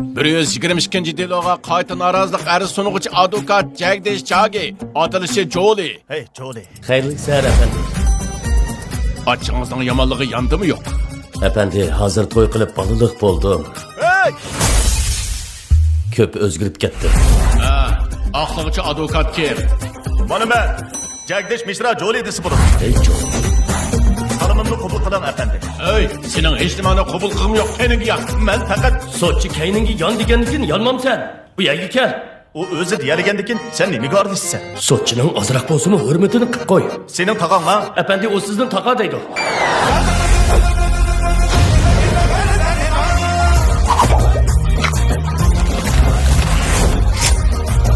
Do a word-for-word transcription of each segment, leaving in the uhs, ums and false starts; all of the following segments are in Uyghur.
بىر يۈز يىگىرمە ئىككىنچى دېلوغا قايتا نارازىلىق ئەرز سۇنغۇچى ئادۋوكات جەگدىش چاگى، ئاتىلىشى جولى. ھەي، جولى. خەيرلىك سەھەر، ئەپەندى. ئاچىڭىزنىڭ يامانلىقى ياندىمۇ يوق؟ ئەپەندى، ھازىر توي قىلىپ بالىلىق بولدۇم. ھەي! كۆپ ئۆزگىرىپ كەتتىم. ھە، ئاقلىغۇچى ئادۋوكات كىم؟ مانا مەن. جەگدىش مىشرا جولى دېسە بولىدۇ. ھەي، جولى. سالىمىمنى قوبۇل قىلىڭ، ئەپەندى. ئەي، سېنىڭ ھېچنېمەڭنى قوبۇل قىلغۇم يوق، كەينىڭگە يات. مەن پەقەت. سوتچى كەينىڭگە يان دېگەندىكىن يانمامسەن. بۇ يەرگە كەل. ئۇ ئۆزى دېيەلىگەندىكىن سەن نېمىگە ئارىلىشىسەن؟ سوتچىنىڭ ئازراق بولسىمۇ ھۆرمىتىنى قىپ قوي. سېنىڭ تاغاڭ ھە؟ ئەپەندى، ئۇ سىزنىڭ تاغا دەيدۇ.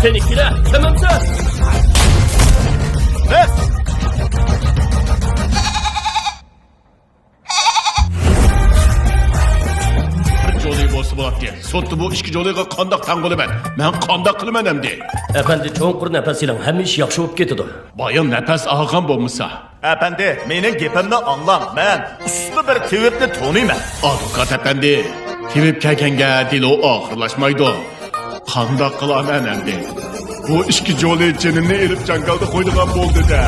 سېنى كېلە، تەمەمسەن! بەس! بىر جولى بولسا بولاتتى. سوتتا بۇ ئىككى جولىغا قانداق تەڭ بولىمەن؟ مەن قانداق قىلىمەن ئەمدى؟ ئەپەندى، چوڭقۇر نەپەس ئېلىڭ، ھەممە ئىش ياخشى بولۇپ كېتىدۇ. بايا نەپەس ئالغان بولمىسا. ئەپەندى، مېنىڭ گېپىمنى ئاڭلاڭ، مەن ئۇستا بىر تېۋىپنى تونۇيمەن. ئادۋوكات ئەپەندى، تېۋىپ كەلگەنگە دېلو ئاخىرلاشمايدۇ. قانداق قىلارمەن ئەمدى؟ بۇ ئىككى جولى جېنىمنى ئېلىپ جاڭگالدا قويىدىغان بولدى-دە.